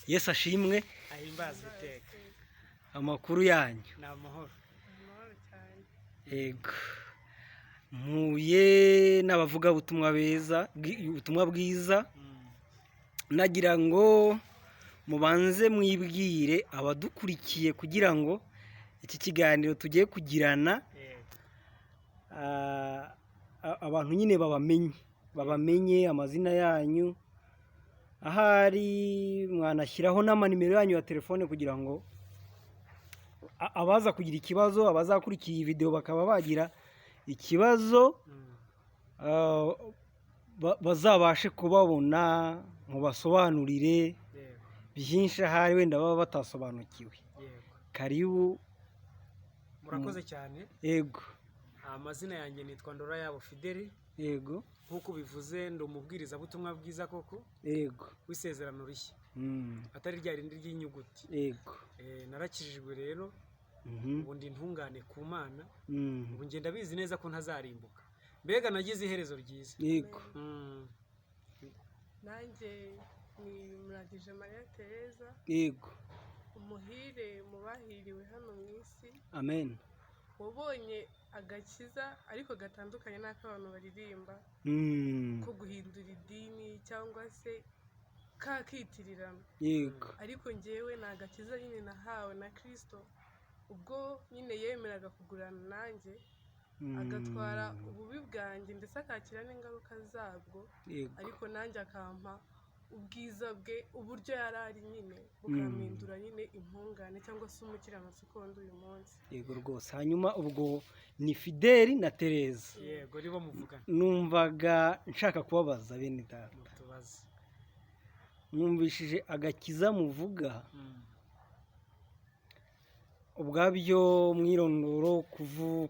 Yesu ashimwe. Ahimbazwe iteka. Amakuru yanyu? Ni amahoro. Amahoro cyane. Yego, mpuye n'abavugabutumwa beza, ubutumwa bwiza. Nagira ngo mubanze mwibwire abadukurikiye kugira ngo iki kiganiro tugiye kugirana abantu nyine babamenye amazina yanyu, ahari mwanashyiraho n'amanimero yanyu ya telefone kugira ngo abaza kugira ikibazo, abazakurikira iyi videwo bakaba bagira ikibazo, bazabashe kubabona, mubasobanurire byinshi ahari wenda baba batasobanukiwe. Karibu. Murakoze cyane. Yego. Amazina yanjye nitwa Ndora Yabo Fideli. Nk'uko bivuze, ndi umubwirizabutumwa bwiza koko w'isezerano rishya, atari rya rindi ry'inyuguti. Narakijijwe rero, ubu ndi intungane ku Mana. Ubu ngenda bizi neza ko ntazarimbuka, mbega nagize iherezo ryiza. Nanjye ni Muragije Mariya Tereza, umuhire mu bahiriwe hano mu isi, Amen. wabonye agakiza ariko gatandukanye n'ak'abantu baririmba ko guhindura idini cyangwa se kakitirirana. Ariko njyewe ni agakiza nyine nahawe na Kirisito ubwo nyine yemeraga kugurana nanjye, agatwara ububi bwanjye ndetse akakira n'ingaruka zabwo, ariko nanjye akampa ubwiza bwe, uburyo yari ari nyine bukampindura nyine intungane cyangwa se umukiranutsi uko ndi uyu munsi. Yego rwose. Hanyuma ubwo ni Fideli na Tereza. Yego, nibo muvugana. Numvaga nshaka kubabaza, bene data. Mutubaze. Mwumvishije agakiza muvuga ubwabyo, mwirondoro,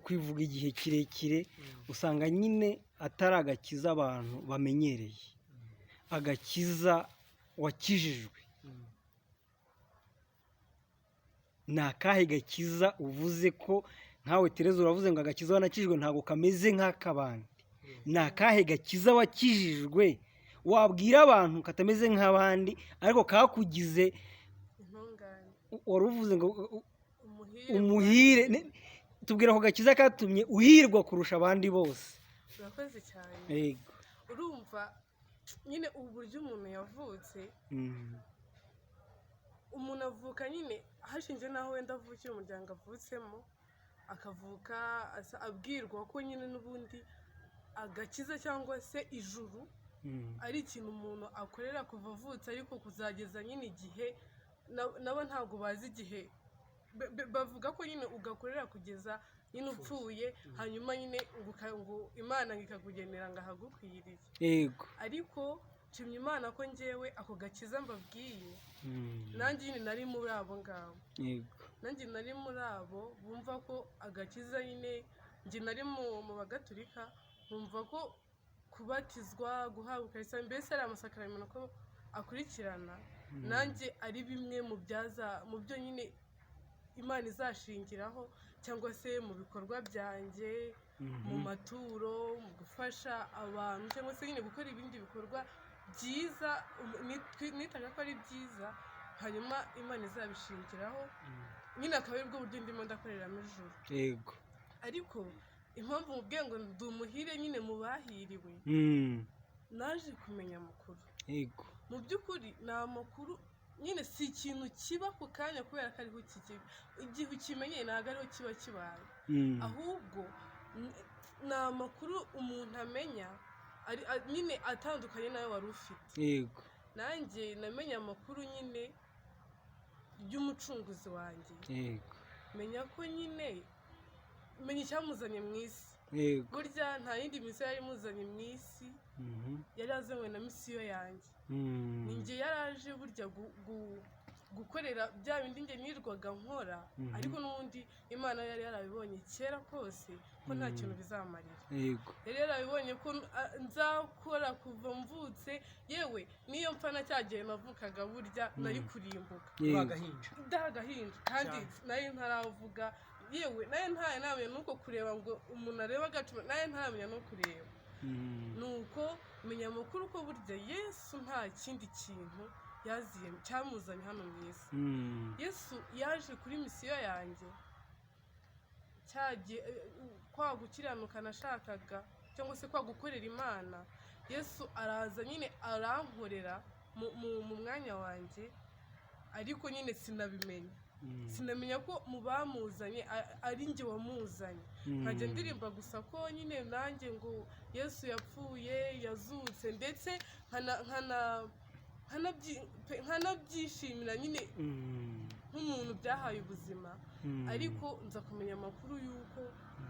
kwivuga igihe kirekire, usanga nyine atari agakiza abantu bamenyereye. Agakiza wakijijwe ni akahe gakiza uvuze ko nkawe Tereza uravuze ngo agakiza wanakijijwe ntabwo kameze nk'ak'abandi? Ni akahe gakiza wakijijwe wabwira abantu katameze nk'abandi ariko kakugize intungane? Wari uvuze ngo umuhire. Umuhire. Tubwira ako gakiza katumye uhirwa kurusha abandi bose. Urakoze cyane. Yego. Urumva nyine uburyo umuntu yavutse, umuntu avuka nyine hashingiye n'aho wenda avukiye, umuryango avutsemo, akavuka abwirwa ko nyine n'ubundi agakiza cyangwa se ijuru ari ikintu umuntu akorera kuva avutse ariko kuzageza nyine igihe nabo ntabwo bazi igihe. Bavuga ko nyine ugakorera kugeza nyine upfuye, hanyuma nyine ngo Imana ngo ikakugenera ngo ahagukwiriye. Ariko nshimye Imana ko njyewe ako gakiza mbabwiye, nanjye nyine nari muri abo ngabo. Nanjye nari muri abo bumva ko agakiza nyine, njye nari mu Bagatulika, bumva ko kubatizwa, guhabwa ukarisitiya, mbese ari amasakaramentu ko akurikirana, nanjye ari bimwe mu byaza mu byo nyine Imana izashingiraho, cyangwa se mu bikorwa byanjye, mu maturo, mu gufasha abantu, cyangwa se nyine gukora ibindi bikorwa byiza nitaga ko ari byiza, hanyuma Imana izabishingiraho nyine, akaba aribwo buryo ndimo ndakoreramo ijuru. Ariko impamvu mubwiye ngo ndi umuhire nyine mu bahiriwe, naje kumenya amakuru. Mu by'ukuri ni amakuru nyine, si ikintu kiba ku kanya kubera ko ariho kikiba. Igihe ukimenyeye ntabwo ariho kiba kibaye, ahubwo ni amakuru umuntu amenya nyine atandukanye n'ayo wari ufite. Nanjye namenye amakuru nyine y'umucunguzi wanjye, menya ko nyine, menya icyamuzanye mu isi. Burya nta yindi misiyo yari imuzanye mu isi, yari azanywe na misiyo yanjye. Ni njye yari aje burya gukorera bya bindi njye nirwaga nkora, ariko n'ubundi Imana yari yarabibonye kera kose ko nta kintu bizamarira. Yari yarabibonye ko nzakora kuva mvutse, yewe n'iyo mpfa na cya gihe navukaga burya nari kurimbuka. Uri agahinja. Ndi agahinja kandi nari ntaravuga, yewe nayo ntayo ntamenya nuko kureba, ngo umuntu arebe agacuma, nayo ntaramenya no kureba. Nuko menya amakuru ko burya Yesu nta kindi kintu yaziye, cyamuzanye hano mu isi. Yesu yaje kuri misiyo yanjye, cyagiye kwa gukiranuka nashakaga, cyangwa se kwa gukorera Imana. Yesu araza nyine arankorera mu mwanya wanjye, ariko nyine sinabimenya. Sinamenya ko mu bamuzanye ari njye wamuzanye. Nkajya ndirimba gusa ko nyine nanjye ngo Yesu yapfuye, yazutse, ndetse nkanabyishimira nyine nk'umuntu byahaye ubuzima. Ariko nza kumenya amakuru y'uko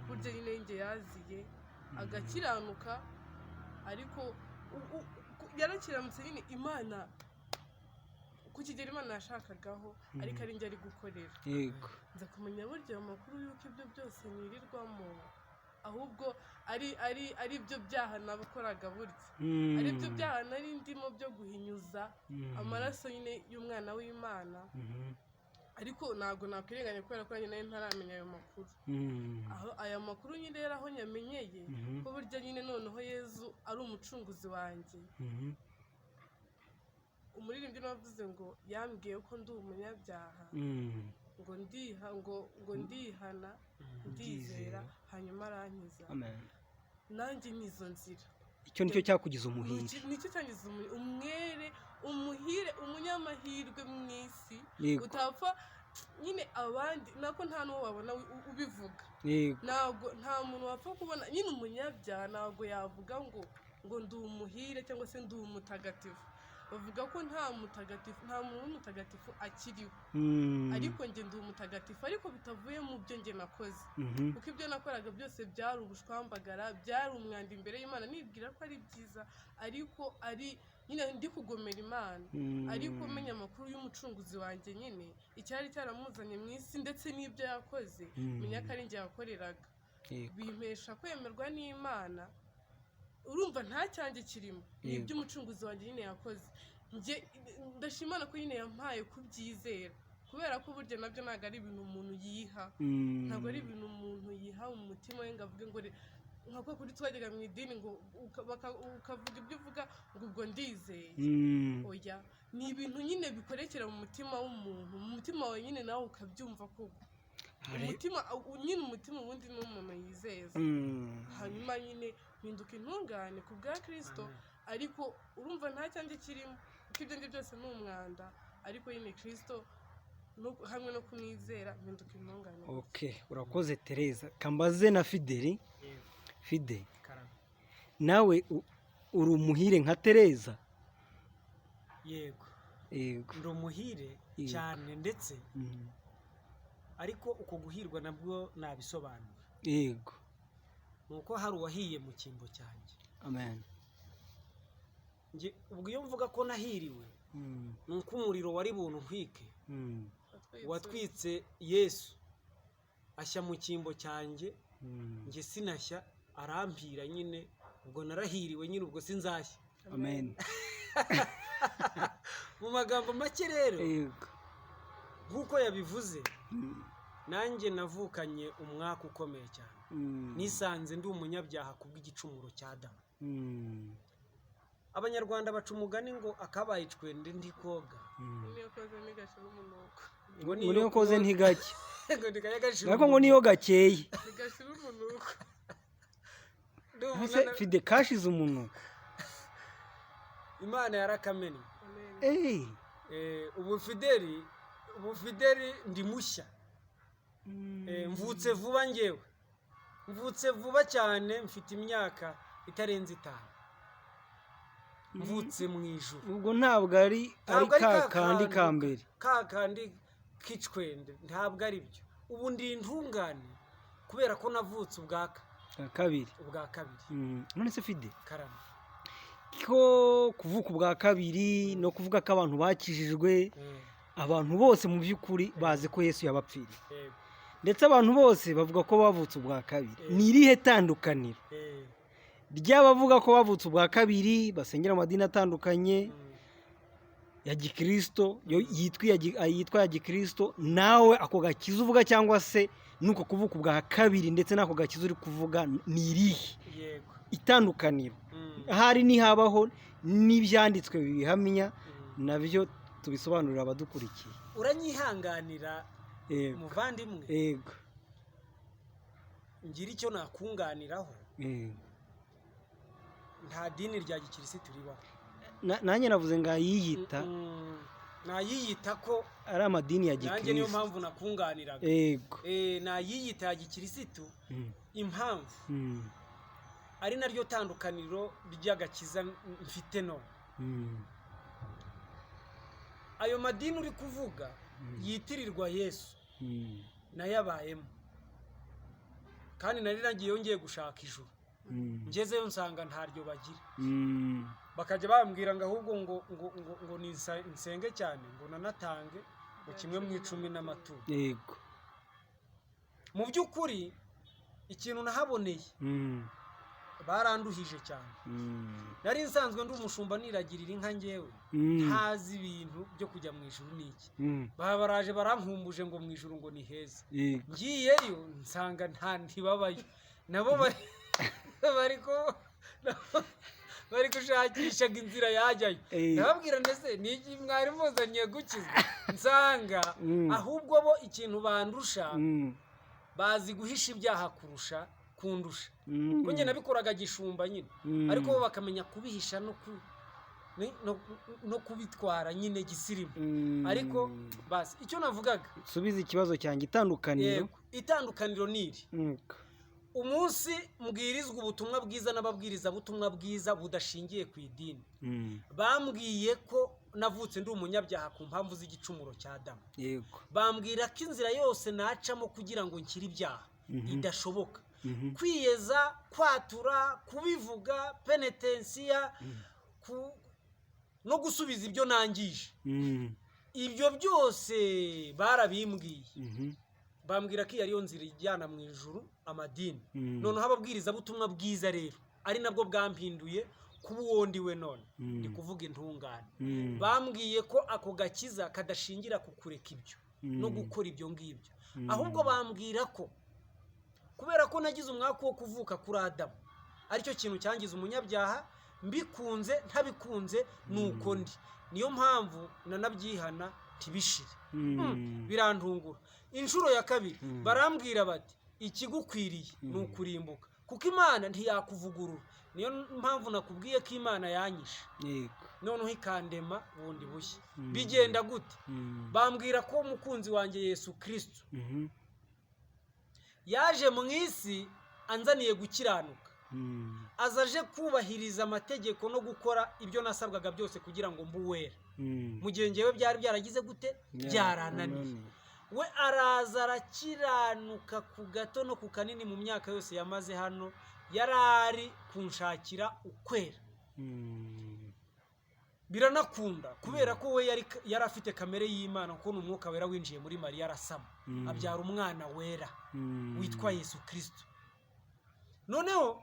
burya nyine njye yaziye agakiranuka, ariko yarakiranutse nyine Imana ku kigero Imana yashakagaho, ariko ari njye ari gukorera. Nza kumenya burya ayo makuru y'uko ibyo byose nirirwamo ahubwo ari byo byaha nabakoraga burya, ari byo byaha nari ndimo byo guhinyuza amaraso nyine y'umwana w'Imana. Ariko ntabwo nakwirenganya kubera ko nyine nari ntaramenya ayo makuru. Aho aya makuru nyine rero aho nyamenyeye ko burya nyine noneho Yezu ari umucunguzi wanjye. Umuririmbyi navuze ngo yambwiye ko ndi umunyabyaha, ngo ndiha, ngo ndihana, ndizera, hanyuma arankiza. Amen. Nanjye ni izo nzira. Icyo nicyo cyakugize umuhire. Nicyo cyangize umwere, umuhire, umunyamahirwe mu isi. Utapfa nyine abandi nako nta n'uwo wabona ubivuga. Ntabwo nta muntu wapfa kubona nyine umunyabyaha, ntabwo yavuga ngo ndi umuhire cyangwa se ndi umutagatifu. Bavuga ko nta mutagatifu, nta muntu w'umutagatifu akiriho. Ariko njye ndi umutagatifu, ariko bitavuye mu byo njye nakoze. Kuko ibyo nakoraga byose byari ubushwambagara, byari umwanda imbere y'Imana, nibwira ko ari byiza, ariko ari nyine ndi kugomera Imana. Ariko menya amakuru y'umucunguzi wanjye nyine, icyari cyaramuzanye mu isi ndetse n'ibyo yakoze, menya ko ari njye yakoreraga. Bimpesha kwemerwa n'Imana. Urumva nta cyanjye kirimo, ni iby'umucunguzi wanjye nyine yakoze. Njye ndashimana ko nyine yampaye kubyizera, kubera ko burya nabyo ntabwo ari ibintu umuntu yiha. Ntabwo ari ibintu umuntu yiha mu mutima we ngo avuge ngo nka ko kuri twajyaga mu idini ngo ukavuga ibyo uvuga ngo ubwo ndizeye. Oya, ni ibintu nyine bikorekera mu mutima w'umuntu, mu mutima wawe nyine nawe ukabyumva koko. Umutima nyine, umutima ubundi ni umuntu yizeza. Hanyuma nyine mpinduka intungane ku bwa Kristo, ariko urumva nta cyanjye kirimo, kuko ibyo ngibyo byose ni umwanda, ariko nyine Kristo hamwe no kumwizera mpinduka intungane. Okay, urakoze Tereza. Kambaze na Fideli. Fide, nawe uri umuhire nka Tereza? Yego. Ndi umuhire cyane ndetse, ariko uko guhirwa nabwo nabisobanura. Nuko hari uwahiye mu cyimbo cyanjye. Amen. Nge ubwo iyo mvuga ko nahiriwe, nuko umuriro wari buntwike watwitse Yesu ashya mu cyimbo cyanjye, nge sinashya, arampira nyine, ubwo narahiriwe nyine, ubwo sinzashya. Amen. Mu magambo make rero, nk'uko yabivuze, nanjye navukanye umwaka ukomeye cyane. Nisanze ndi umunyabyaha kubw'igicumuro cya Adamu. Abanyarwanda baca umugani ngo akabaye icwende ntikoga. Niyo koze ntigashira umunuko. Ngo niyo koze ntigacye. Ngo ntigashira. Ariko ngo niyo gakeye ntigashira umunuko. Ese Fide kashize umunuko? Imana yarakamennye. Ubu Fideli ndi mushya. Mvutse vuba, ngewe mvutse vuba cyane, mfite imyaka itarenze 5, mvutse mu ijuru. Ubwo ntabwo ari ka kandi ka mbere, ka kandi k'icwende, ntabwo ari byo. Ubu ndi intungane kubera ko navutse ubwa kabiri. Ubwa kabiri. None se Fide, karame, ko kuvuka ubwa kabiri no kuvuga ko abantu bakijijwe, abantu bose mu by'ukuri bazi ko Yesu yabapfiriye, ndetse abantu bose bavuga ko bavutse ubwa kabiri, ni irihe tandukaniro ry'abavuga ko bavutse ubwa kabiri basengera amadini atandukanye ya gikristo, yitwa ya gikristo, nawe ako gakiza uvuga cyangwa se nuko kuvuka ubwa kabiri ndetse n'ako gakiza uri kuvuga ni irihe itandukaniro? Ahari ntihabaho n'ibyanditswe bibihamya nabyo tubisobanurire abadukurikiye. Uranyihanganira Yego. muvandimwe, Yego. ngira icyo nakunganiraho. Yego. Nta dini rya gikirisitu ribaho. Nanjye navuze ngo ayiyita. Nayiyita ko ari amadini ya nanjye niyo gikirisitu. mpamvu nakunganiraga. Yego. Nayiyita ya gikirisitu, impamvu ari naryo tandukaniro ry'agakiza mfite none. Ayo madini uri kuvuga yitirirwa Yesu, nayabayemo, kandi nari nagiye yongeye gushaka ijuru, ngezeyo nsanga ntaryo bagira. Bakajya bambwira ngo ahubwo ngo ngo ngo ngo nsenge cyane, ngo nanatange ngo 1/10 n'amaturo. Yego. Mu by'ukuri ikintu nahaboneye, baranduhije cyane. Nari nsanzwe ndi umushumba, niragirira inka ngewe, ntazi ibintu byo kujya mu ijuru n'iki. Baba baraje barankumbuje ngo mu ijuru ngo ni heza. Yego. Ngiyeyo nsanga nta ntibabayo, nabo bari bari ko bari gushakishaga inzira yajyayo. Ndababwira, ndetse ni iki mwari muzaniye gukizwa? Nsanga ahubwo bo ikintu bandusha, bazi guhisha ibyaha kurusha kundusha, kuko njye nabikoraga gishumba nyine, ariko bo bakamenya kubihisha no kubitwara nyine gisirimu. Ariko basi icyo navugaga, Subiza ikibazo cyanjye, itandukaniro. Yego, itandukaniro ni iri: umunsi mbwirizwa ubutumwa bwiza n'ababwirizabutumwa bwiza budashingiye ku idini, bambwiye ko navutse ndi umunyabyaha ku mpamvu z'igicumuro cya Adamu. Yego. Bambwira ko inzira yose nacamo kugira ngo nkire ibyaha idashoboka. Kwiyeza, kwatura, kubivuga, penetensiya, no gusubiza ibyo nangije, ibyo byose barabimbwiye. Bambwira ko iyo ariyo nzira ijyana mu ijuru, amadini. Noneho ababwirizabutumwa bwiza rero, ari nabwo bwampinduye kuba uwo ndi we none, ndi kuvuga intungane, bambwiye ko ako gakiza kadashingira ku kureka ibyo no gukora ibyo ngibyo, ahubwo bambwira ko kubera ko nagize umwaka wo kuvuka kuri Adamu, aricyo kintu cyangiza umunyabyaha, mbikunze ntabikunze nuko ndi, niyo mpamvu nanabyihana ntibishire. Birantungura. Inshuro ya kabiri barambwira bati ikigukwiriye ni ukurimbuka, kuko Imana ntiyakuvugurura. Niyo mpamvu nakubwiye ko Imana yanyishe, Yego. noneho ikandema bundi bushya. Bigenda gute? Bambwira ko umukunzi wanjye Yesu Kristo yaje mu isi anzaniye gukiranuka, aza aje kubahiriza amategeko no gukora ibyo nasabwaga byose kugira ngo mbe uwera, mu gihe ngewe byari byaragize gute? Byarananiye. We araza arakiranuka ku gato no ku kanini. Mu myaka yose yamaze hano yari ari kunshakira ukwera. Biranakunda kubera ko we yari afite kamere y'Imana, kuko ni umwuka wera winjiye muri Mariya arasama, abyara umwana wera witwa Yesu Kristo. Noneho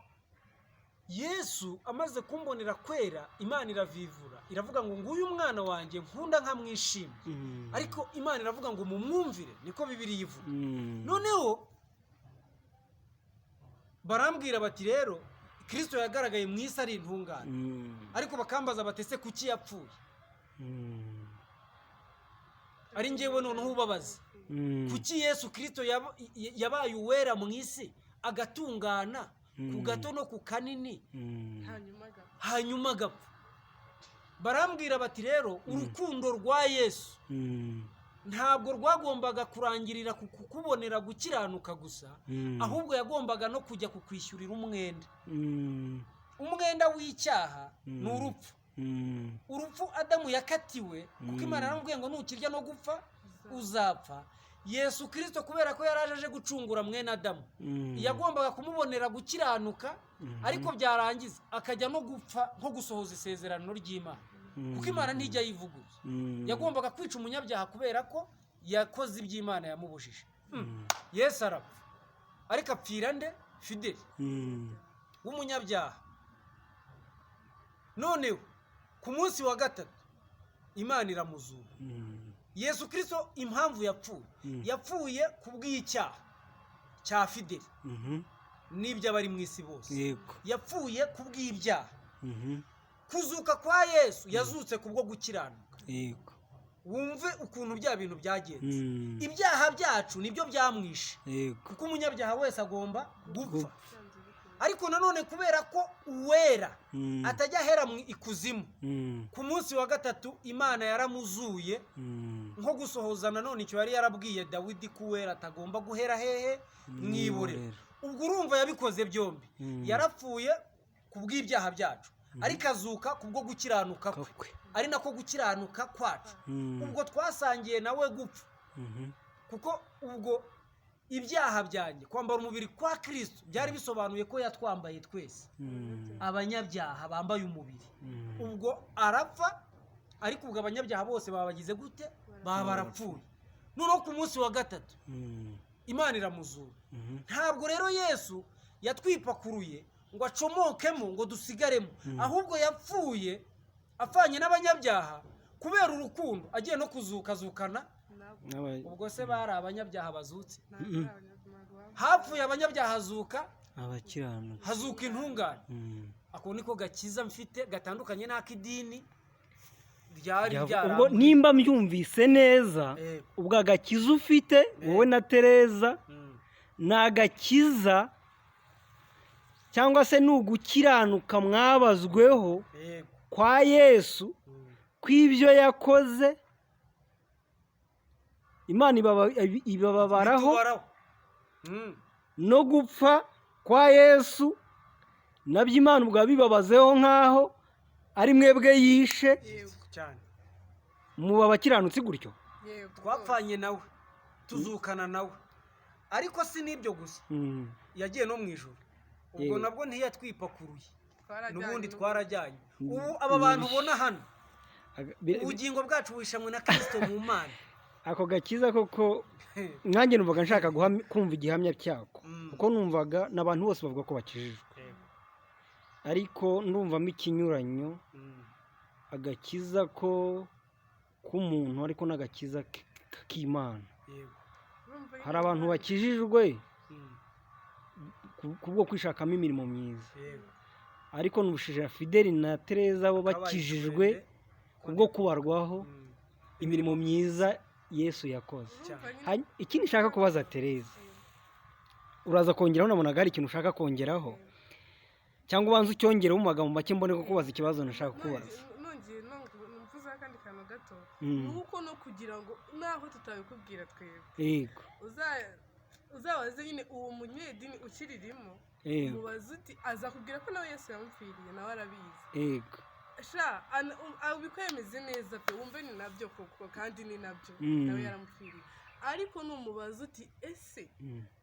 Yesu amaze kumbonera kwera, Imana iravivura, iravuga ngo nguyu umwana wanjye nkunda nkamwishima. Ariko Imana iravuga ngo mumwumvire, niko Bibiliya ivuga. Noneho barambwira bati rero Kristo yagaragaye mu isi ari intungane, ariko bakambaza bati ese kuki yapfuye? Ari njyewe noneho ubabaza, kuki Yesu Kristo yabaye uwera mu isi agatungana ku gato no ku kanini, hanyuma agapfa? Hanyuma agapfa. Barambwira bati rero urukundo rwa Yesu ntabwo rwagombaga kurangirira ku kukubonera gukiranuka gusa, ahubwo yagombaga no kujya kukwishyurira umwenda. Umwenda w'icyaha ni urupfu. Urupfu Adamu yakatiwe, kuko Imana yaramubwiye ngo nukirya no gupfa uzapfa. Yesu Kristo kubera ko yari aje gucungura mwene Adamu, yagombaga kumubonera gukiranuka, ariko byarangiza akajya no gupfa nko gusohoza isezerano ry'Imana, kuko Imana ntijya yivuguruza. Yagombaga kwica umunyabyaha kubera ko yakoze iby'Imana yamubujije. Yesu arapfa, ariko apfira nde? Fideli w'umunyabyaha. Noneho ku munsi wa gatatu Imana iramuzura. Yesu Kristo impamvu yapfuye, yapfuye ku bw'icyaha cya Fideli n'iby'abari mu isi bose. Yego. Yapfuye ku bw'ibyaha. Kuzuka kwa Yesu, yazutse ku bwo gukiranuka. Yego. Wumve ukuntu bya bintu byagenze. Ibyaha byacu nibyo byamwishe, kuko umunyabyaha wese agomba gupfa. Ariko nanone kubera ko uwera atajya ahera mu ikuzimu, ku munsi wa gatatu Imana yaramuzuye, nko gusohoza nanone icyo yari yarabwiye Dawidi ko uwera atagomba guhera hehe? Mu iburiro. Ubwo urumva yabikoze byombi. Yarapfuye ku bw'ibyaha byacu, ariko azuka kubwo gukiranuka kwe, ari nako gukiranuka kwacu. Ubwo twasangiye nawe gupfa, kuko ubwo ibyaha byanjye, kwambara umubiri kwa Kristo byari bisobanuye ko yatwambaye twese, abanyabyaha bambaye umubiri. Ubwo arapfa, ariko ubwo abanyabyaha bose babagize gute? Baba barapfuye. Noneho ku munsi wa gatatu Imana iramuzura. Ntabwo rero Yesu yatwipakuruye ngo acomokemo ngo dusigaremo, ahubwo yapfuye apfanye n'abanyabyaha kubera urukundo, agiye no kuzuka azukana. Ubwo se bari abanyabyaha bazutse? Hapfuye abanyabyaha hazuka abakiranutsi, hazuka intungane. Ako niko gakiza mfite gatandukanye n'ak'idini ryari Ubwo nimba mbyumvise neza, ubwo agakiza ufite wowe na Tereza ni agakiza cyangwa se ni ugukiranuka mwabazweho kwa Yesu, kw'ibyo yakoze Imana ibababaraho, no gupfa kwa Yesu nabyo Imana ubwo bibabazeho nk'aho ari mwebwe yishe, muba abakiranutsi gutyo. Twapfanye nawe tuzukana nawe. Ariko si n'ibyo gusa, yagiye no mu ijuru, ubwo nabwo ntiyatwipakuruye, n'ubundi twarajyanye. Ubu aba bantu ubona hano, ubugingo bwacu buhishamwe na Kristo mu Mana. Ako gakiza koko nanjye numvaga nshaka kumva igihamya cyako, kuko numvaga n'abantu bose bavuga ko bakijijwe, ariko ndumvamo ikinyuranyo. Agakiza ko k'umuntu ariko n'agakiza k'Imana. Hari abantu bakijijwe kubwo kwishakamo imirimo myiza, ariko nubushije Fideli na Tereza bo bakijijwe kubwo kubarwaho imirimo myiza Yesu yakoze. Ikindi nshaka kubaza Tereza, uraza kongeraho, nabonaga hari ikintu ushaka kongeraho, cyangwa ubanza ucyongereho mu magambo make mbone ko kubaza ikibazo nashaka kubaza. Nongeye mvuze akandi kantu gato, nuko no kugira ngo naho tutabikubwira twebwe, uzabaze nyine uwo munyedini ukiririmo, mubaze uti azakubwira ko nawe Yesu yamupfiriye, nawe arabizi. Sha abikwemeze neza pe, wumve ni nabyo koko, kandi ni nabyo, nawe yaramupfiriye. Ariko numubaza uti ese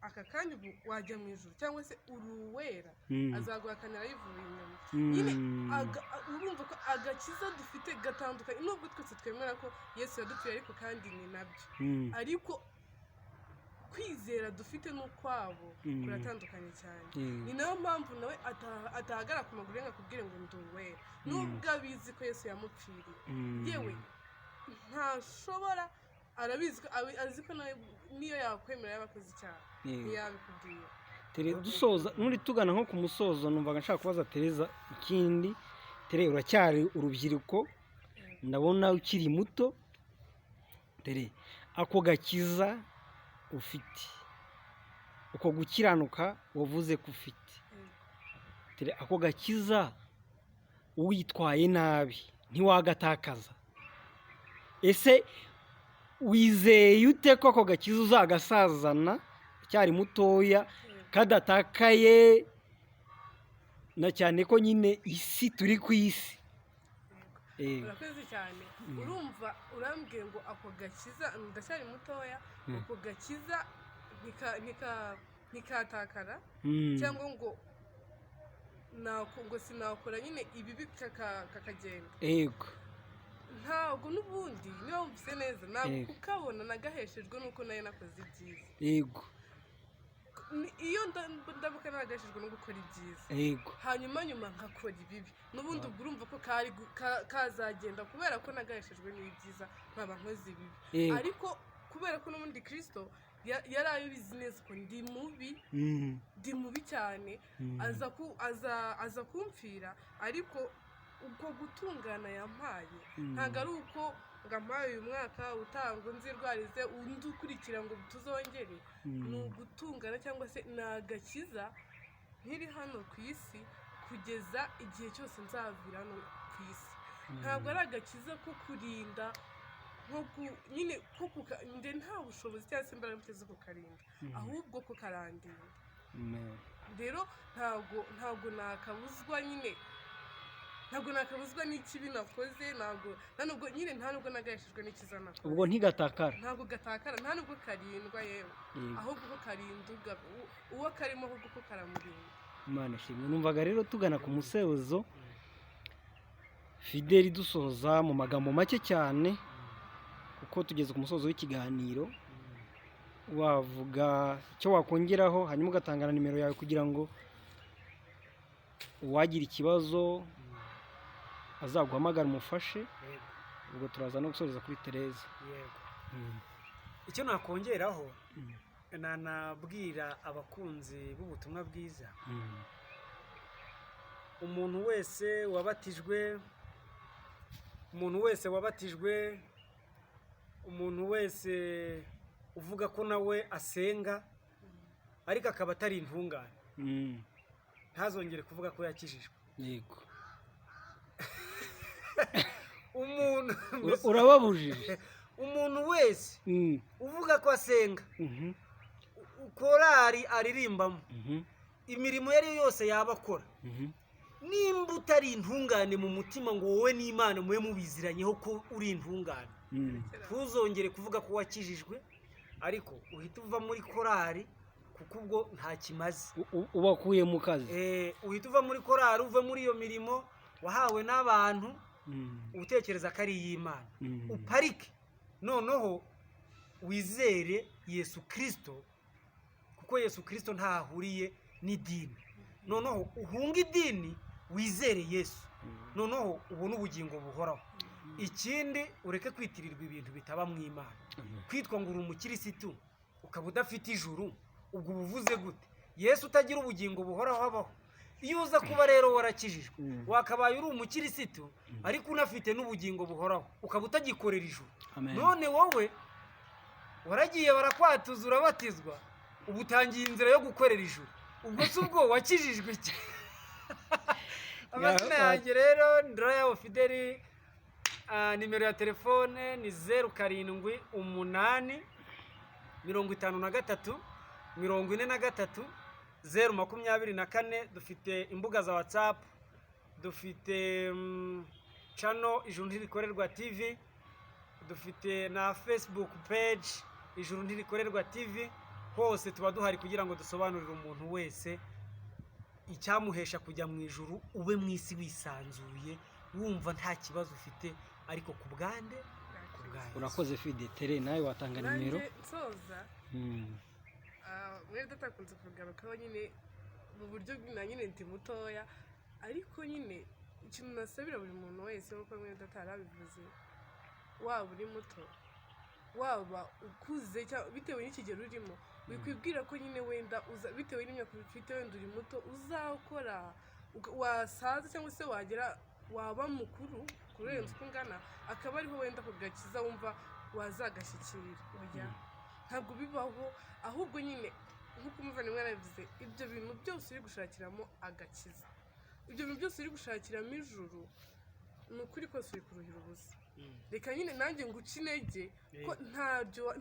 aka kanya ubu wajya mu ijuru cyangwa se uri uwera, azaguhakanira yivuye inyuma. Nyine urumva ko agakiza dufite gatandukanye, nubwo twese twemera ko Yesu yadupfiriye, ariko kandi ni nabyo, ariko kwizera dufite n'ukwabo kuratandukanye cyane. Ni nayo mpamvu nawe atahagarara ku maguru ye ngo akubwire ngo ndi uwera, nubwo abizi ko Yesu yamupfiriye. Yewe ntashobora, arabizi ko azi ko nawe niyo yakwemera yabakoze icyaha ntiyabikubwira. Dusoza n'uri tugana nko ku musozo, numvaga nshaka kubaza Tereza ikindi. Tere, uracyari urubyiruko, ndabona ukiri muto. Tere, ako gakiza ufite, uko gukiranuka wavuze ko ufite, Tere, ako gakiza witwaye nabi ntiwagatakaza. Ese wizeye ute ko ako gakiza uzagasazana ucyari mutoya kadatakaye, na cyane ko nyine isi turi ku isi? Urakoze cyane. Urumva urambwiye ngo ako gakiza ndacyari mutoya, ako gakiza ntikatakara, cyangwa ngo ngo sinakora nyine ibibi kakagenda. Yego. Ntabwo n'ubundi niba wumvise neza, ntabwo kukabona nagaheshejwe nuko nayo nakoze ibyiza. Yego. Iyo ndabuka nagaheshejwe no gukora ibyiza, yego, hanyuma nyuma nkakora ibibi, n'ubundi ubwo urumva ko kazagenda kubera ko nagaheshejwe n'ibyiza nkaba nkoze ibibi. Ariko kubera ko n'ubundi Kristo yari abizi neza ko ndi mubi, ndi mubi cyane, aza kumpfira, ariko Uko gutungana yampaye ntabwo ari uko ngo ampaye uyu mwaka utanga nzirwarize undi ukurikira ngo tuzongere. Ni ugutungana cyangwa se ni agakiza nkiri hano ku isi kugeza igihe cyose nzavira hano ku isi. Ntabwo ari agakiza ko kurinda nko nyine ko njye nta bushobozi cyangwa se imbaraga mfite zo kukarinda, ahubwo ko karandinda. Rero ntabwo nakabuzwa nyine, ntabwo nakabuzwa n'ikibi nakoze, ntabwo nta nubwo nyine, nta nubwo nagaheshejwe n'ikiza nakoze. Ubwo ntigatakara. Ntabwo gatakara, nta nubwo karindwa yewe, ahubwo ko karinda uwo karimo, ahubwo ko karamurinda. Imana ishimwe. Numvaga rero tugana ku musozo, Fideli, dusoza mu magambo make cyane kuko tugeze ku musozo w'ikiganiro, wavuga icyo wakongeraho, hanyuma ugatanga na nimero yawe kugira ngo uwagira ikibazo azaguhamagara umufashe. Ubwo turaza no gusoreza kuri Tereza. Yego, icyo nakongeraho, nanabwira abakunzi b'ubutumwa bwiza, umuntu wese wabatijwe, umuntu wese wabatijwe, umuntu wese uvuga ko nawe asenga ariko akaba atari intungane, ntazongere kuvuga ko yakijijwe. Umuntu Urababujije. Umuntu wese uvuga ko asenga, korari aririmbamo, imirimo iyo ari yo yose yaba akora, nimba utari intungane mu mutima ngo wowe n'Imana mube mubiziranyeho ko uri intungane, ntuzongere kuvuga ko wakijijwe, ariko uhita uva muri korari kuko ubwo nta kimaze. Ubakuye mu kazi. Uhita uva muri korari, uve muri iyo mirimo wahawe n'abantu utekereza ko ari iy'Imana, uparike, noneho wizere Yesu Kirisito, kuko Yesu Kirisito ntahuriye n'idini. Noneho uhunge idini, wizere Yesu, noneho ubone ubugingo buhoraho. Ikindi, ureke kwitirirwa ibintu bitaba mu Imana. Kwitwa ngo uri umukirisitu ukaba udafite ijuru, ubwo uba uvuze gute? Yesu utagira ubugingo buhoraho abaho? Iyo uza kuba rero warakijijwe, wakabaye uri umukirisitu ariko unafite n'ubugingo buhoraho, ukaba utagikorera ijuru. Amen. None wowe waragiye barakwatuza, urabatizwa, ubu utangiye inzira yo gukorera ijuru, ubwo si ubwo wakijijwe? Amazina yanjye rero Ndorayabo Fideli, nimero ya telefone ni 078 53 43 024. Dufite imbuga za WhatsApp, dufite channel Ijuru Ntirikorerwa TV, dufite na Facebook page Ijuru Ntirikorerwa TV. Hose tuba duhari kugira ngo dusobanurire umuntu wese icyamuhesha kujya mu ijuru, ube mu isi wisanzuye, wumva nta kibazo ufite, ariko ku bwande, ku bwa Yesu. Urakoze Fide. Tere, nawe watanga nimero. Nanjye nsoza, mwene data akunze kugarukaho nyine mu buryo na nyine ndi mutoya, ariko nyine ikintu nasabira buri muntu wese, nk'uko mwene data yarabivuze, waba uri muto, waba ukuze, cyangwa bitewe n'ikigero urimo, wikwibwira ko nyine wenda uza bitewe n'imyaka ufite, wenda uri muto, uzakora wasaza cyangwa se wagera waba mukuru kurenza uko ungana, akaba ariho wenda ku gakiza wumva wazagashyikira. Oya, ntabwo bibaho. Ahubwo nyine nk'uko umuvandimwe yarabivuze, ibyo bintu byose uri gushakiramo agakiza, ibyo bintu byose uri gushakiramo ijuru, ni ukuri kose uri kuruhira ubusa. Reka nyine nanjye nguce intege ko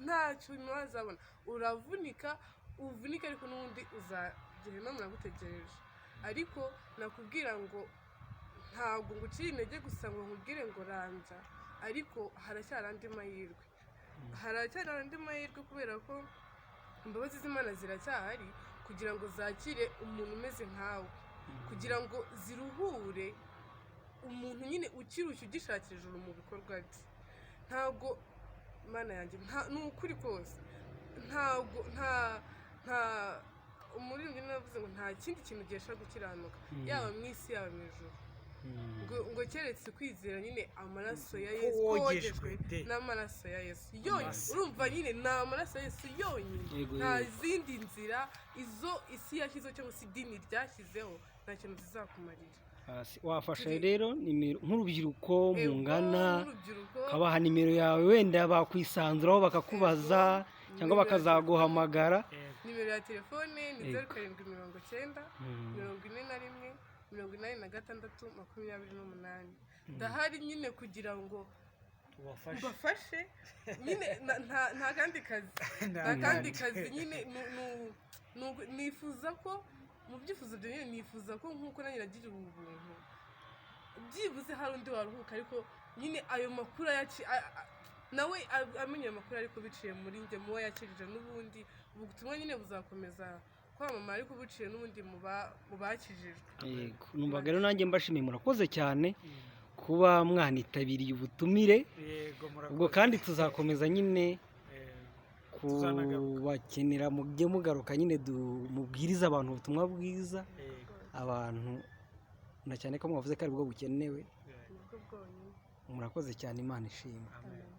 ntacyo wazabona. Uravunika, uvunika, ariko n'ubundi uzagera muragutegereje. Ariko nakubwira ngo ntabwo ngucire intege gusa ngo nkubwire ngo rambya, ariko haracyari andi mahirwe, haracyari andi mahirwe, kubera ko imbabazi z'Imana ziracyahari kugira ngo zakire umuntu umeze nkawe, kugira ngo ziruhure umuntu nyine ukirushya ugishakira ijuru mu bikorwa bye. Ntabwo, Mana yanjye, ni ukuri kose, ntabwo nta umuririmbyi navuze ngo nta kindi kintu gihesha gukiranuka, yaba mu isi yaba mu ijuru, ngo keretse kwizera nyine amaraso ya Ko Yesu, ko wogejwe wogejwe de. n'amaraso ya Yesu yonyine. Amaraso. Urumva nyine ni amaraso ya Yesu yonyine, nta zindi nzira izo isi yashyizeho cyangwa se idini ryashyizeho, nta kintu zizakumarira. Wafasha Turi- rero nimero nk'urubyiruko Ego, mungana, nk'urubyiruko, ukabaha nimero yawe, wenda bakwisanzuraho bakakubaza cyangwa nimero ya bakazaguhamagara. Nimero ya telefone ni 0790 41 86 28. Ndahari nyine kugira ngo Tubafashe. mbafashe nyine, nta kandi kazi, nta kandi kazi nyine. Nifuza ko mu byifuzo byanjye nyine, nifuza ko nk'uko nanjye nagiriwe ubuntu, byibuze hari undi waruhuka, ariko nyine ayo makuru nawe amenya ayo makuru, ariko biciye muri njye, mu bo yakirije. N'ubundi ubutumwa nyine buzakomeza kwamamara, ariko buciye n'ubundi mu bakijijwe. Yego, numvaga rero nanjye mbashimiye, murakoze cyane kuba mwanitabiriye ubutumire. Yego, murakoze. Ubwo kandi tuzakomeza nyine Tuzanagaruka. kubakenera, mujye mugaruka nyine mubwirize abantu ubutumwa bwiza. Abantu na cyane ko mwavuze ko aribwo bukenewe. Nibwo bwonyine. Murakoze cyane, Imana ishimwe. Amen.